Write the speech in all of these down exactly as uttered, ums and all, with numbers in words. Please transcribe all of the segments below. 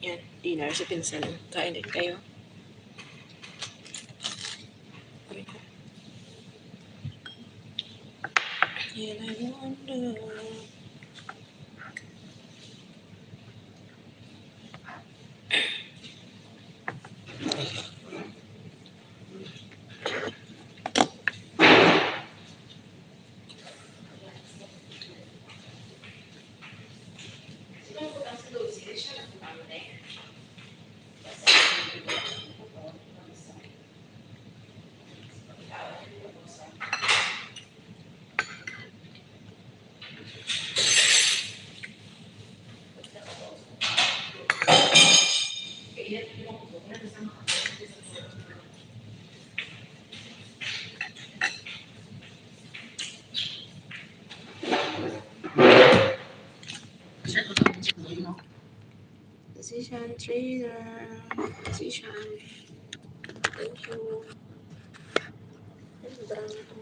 Yan, dinner si Pinsan. Kain din kayo. Aray ko. And I wonder. Decision, trader. Decision. Thank you. Ano, drama to?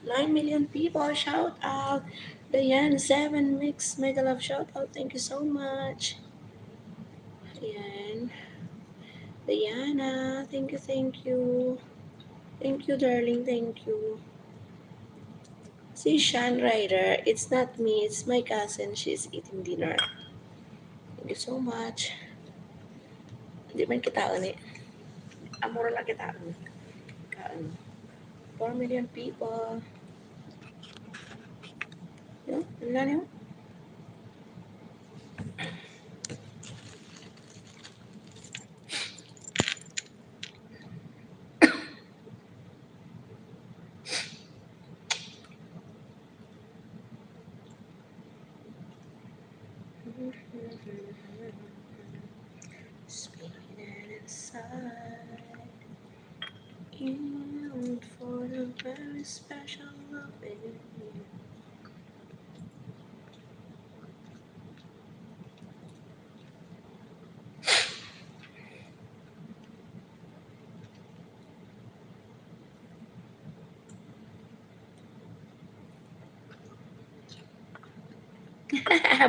Nine million people, shout out. Diane, seven mix, mega love, shout out. Thank you so much. Ayan. Diana, thank you, thank you. Thank you, darling, thank you. Si Shan Ryder, it's not me, it's my cousin. She's eating dinner. Thank you so much. Hindi man kita ni. Amor lang kita. Kaon. Four million people. Yun, yun lang yun. Spinning inside, in for a very special loving.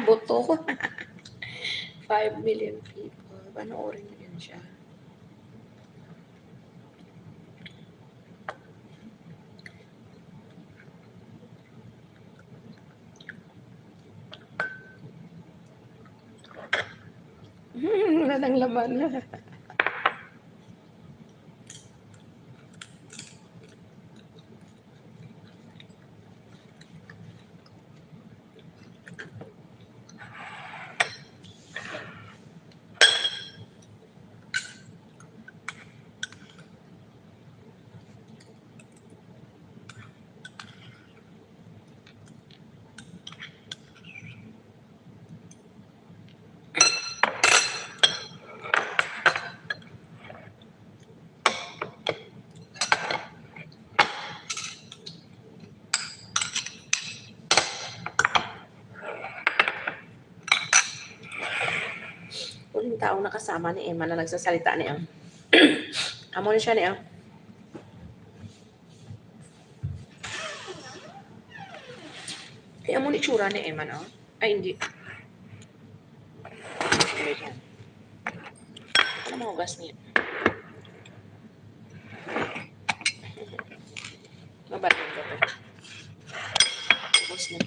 Buto. Five million people. Panoorin niyo yun siya. Wala nang laman. taong nakasama ni Emma na nagsasalita ni ang. Amo ni siya ni ang. Ay, amo ni tsura ni Emma, no? Ay, hindi. Ano mo gas niya? Mabating ka to. Tapos na.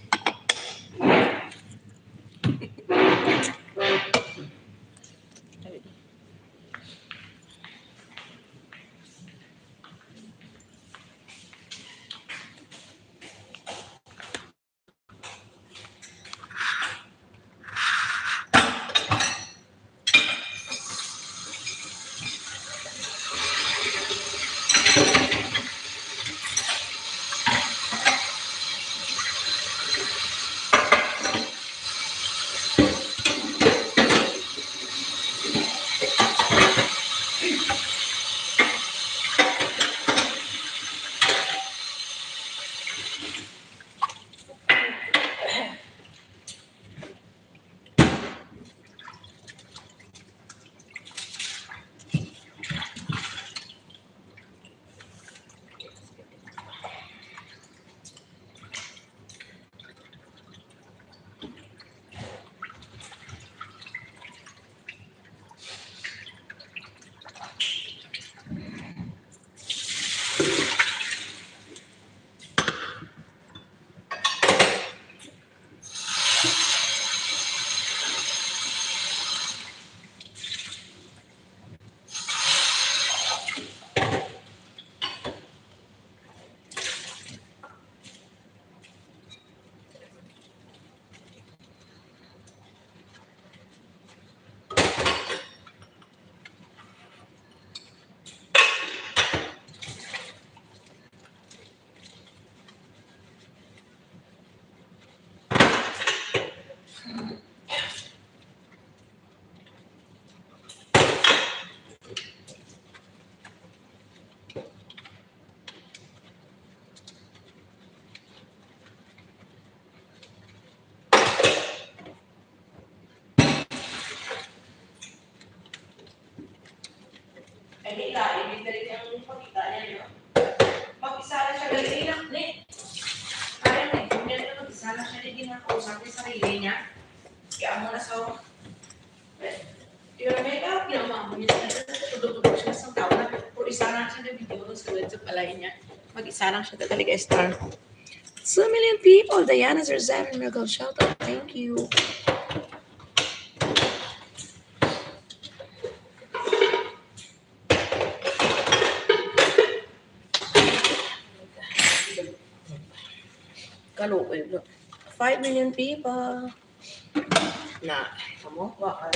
Ay, may lain, may dali ang pakita niya, no? Mag-isa lang siya, dali, dali lang, ne. Kaya, ne, kung yan, mag-isa lang siya, ne, ginakausap niya sarili niya. Kaya mo na sa, eh, yun, may ka, pinamamo niya sa, tudok-tudok siya sa tao na, kung isa lang siya, ne, video sa website pala niya. Mag-isa lang siya, talaga, star. Two million people, Diana Zerzan, Miracle, shout out, thank you. Kaluoy, no? Five million people. Na, kamo, wa ka.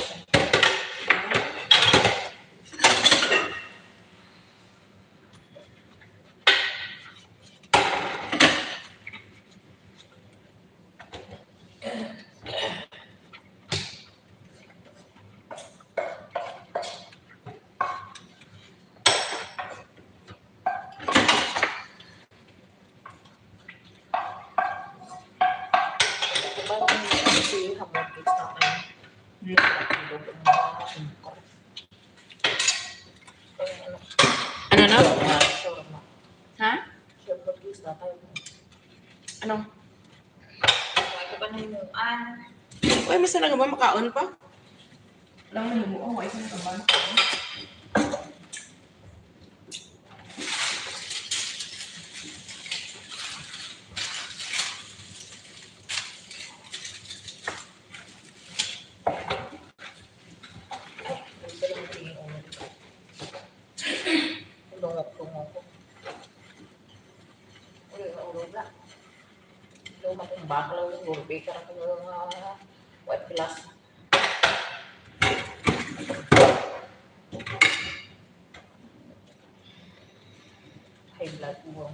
Ano na? Ha? Ano? Uy, masa na nga ba? Makaon pa? Alam mo, himuon, wa isa na kaban. Ay, gusto lang tingin ulo. Ulungok ko mo ko. Uy, maulog na. Luma kong bakla, yung gurbi, karang kong, ah, white glass. High blood mo.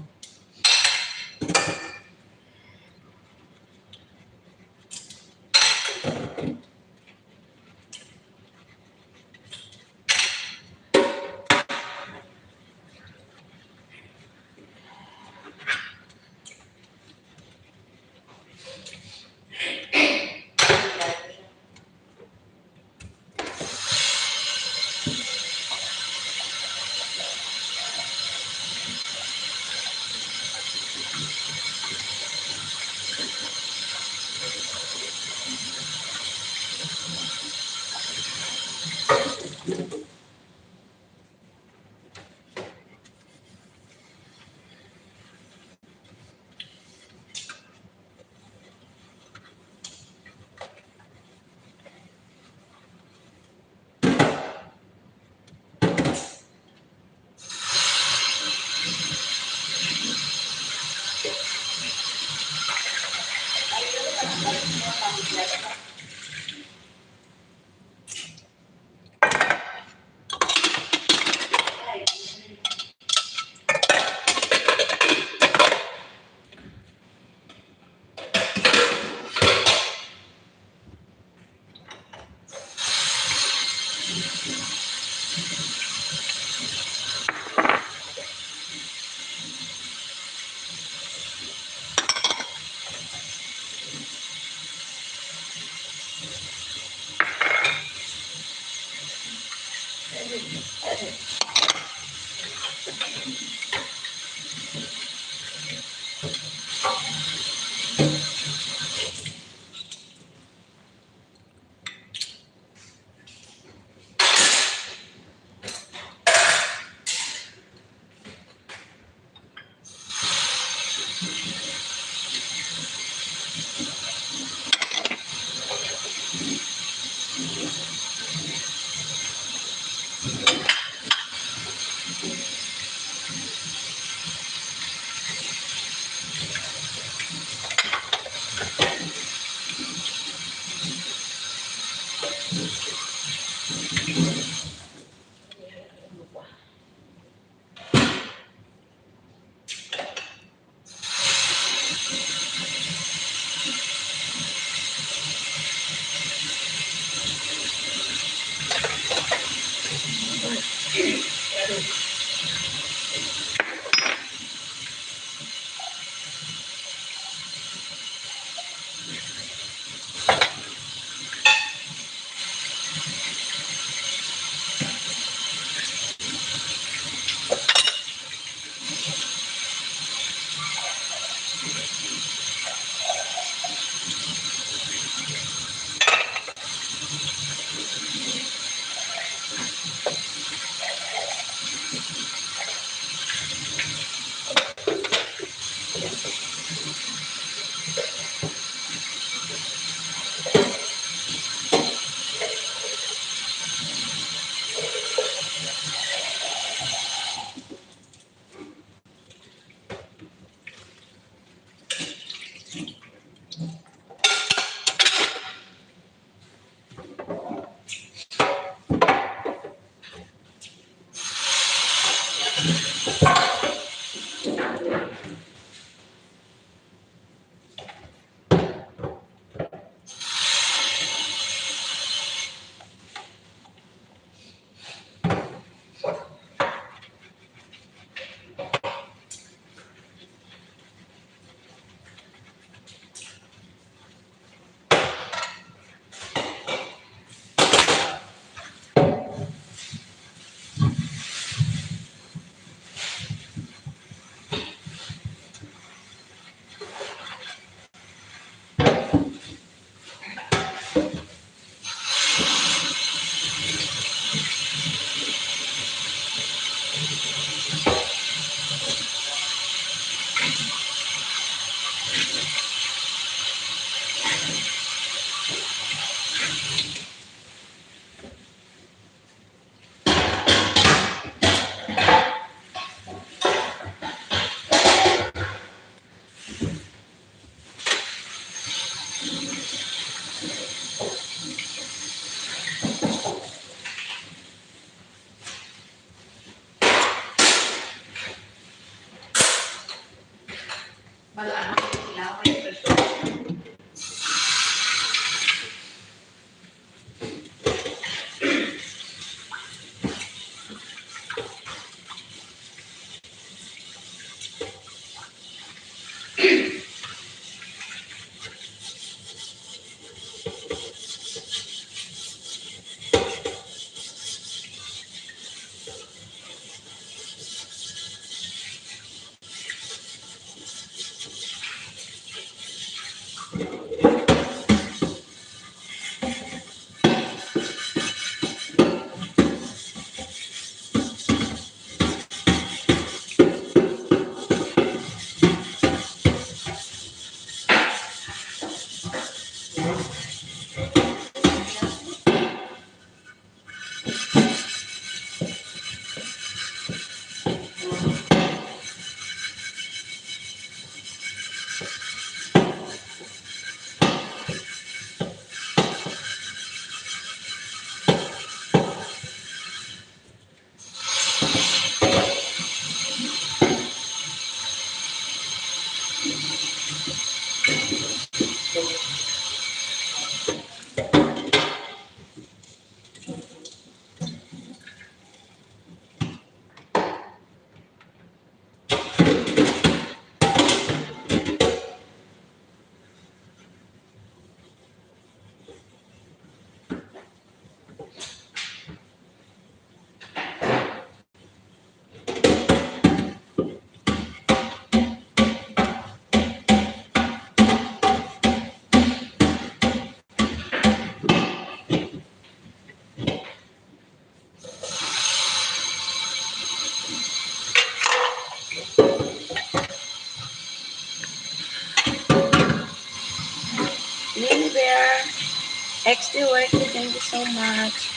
Still working. Thank you so much.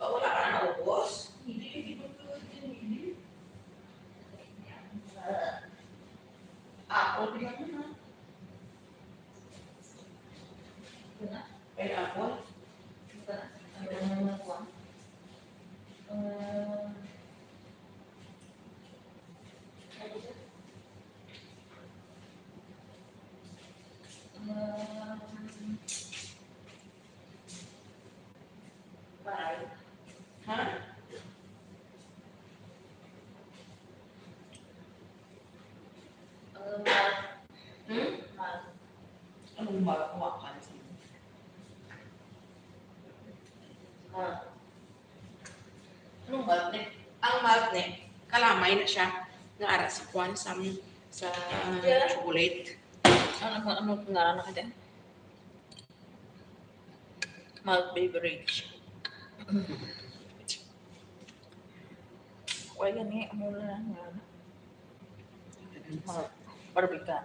Wala ka na naubos? Hindi, hindi ko, hindi. Ako, tingnan mo na. Ito na. Pineapple. Ito na. Ano ba naman ito, ah? Um, um, Baray. Ha? Ang mal. Hmm? Mal. Anong mal? Kuha ka na sila. Mal. Anong malt ni? Ang malt ni, kalamay na siya. Nga ara sa kwan, sa, sa Yeah. chocolate. Ano, ano, ano ngaran na ka dyan? Malt beverage. Wala ni, amo na lang nga. Malt. Barbican.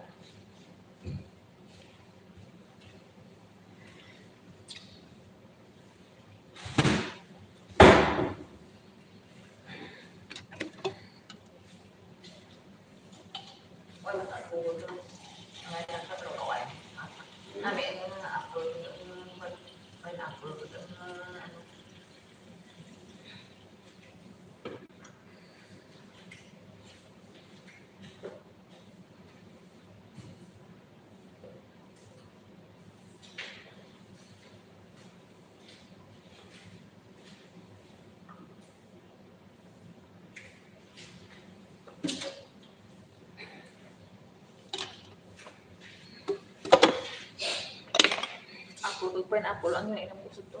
Apple, pineapple ang ginainom ko sa to.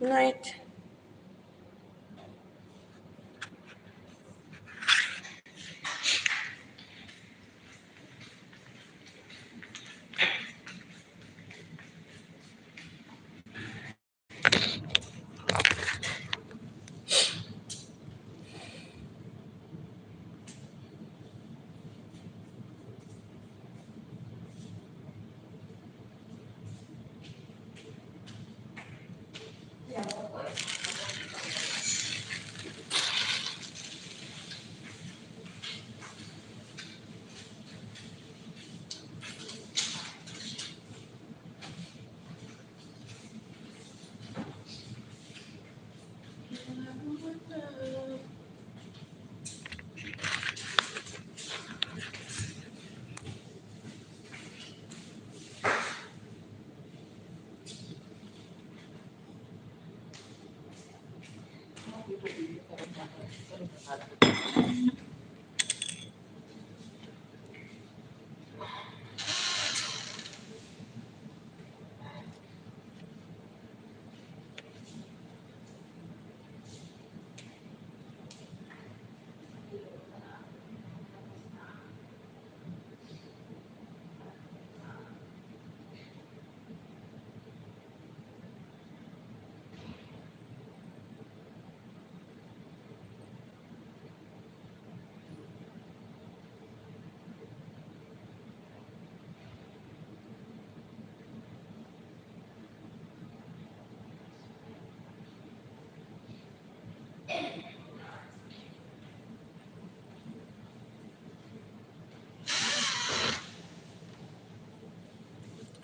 Night.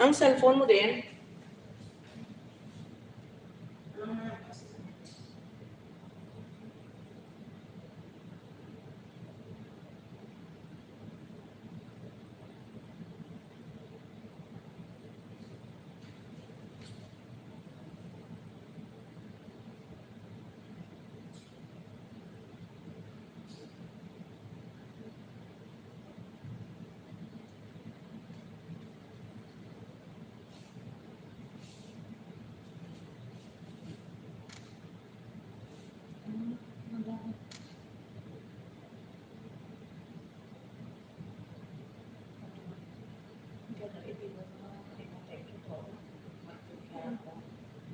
Ang cellphone mo din?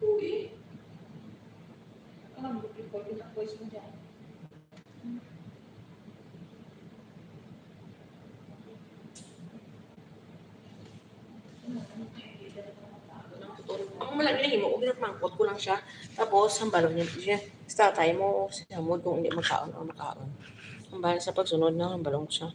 Uy. Ang record na voice mo dyan. Ang malaki na himo, kung ginamangkot ko lang siya. Tapos, hambalon niya, siya, sa tatay mo, sa mo, kung hindi makaon o makaon. Hambalon sa pagsunod na, hambalon ko siya.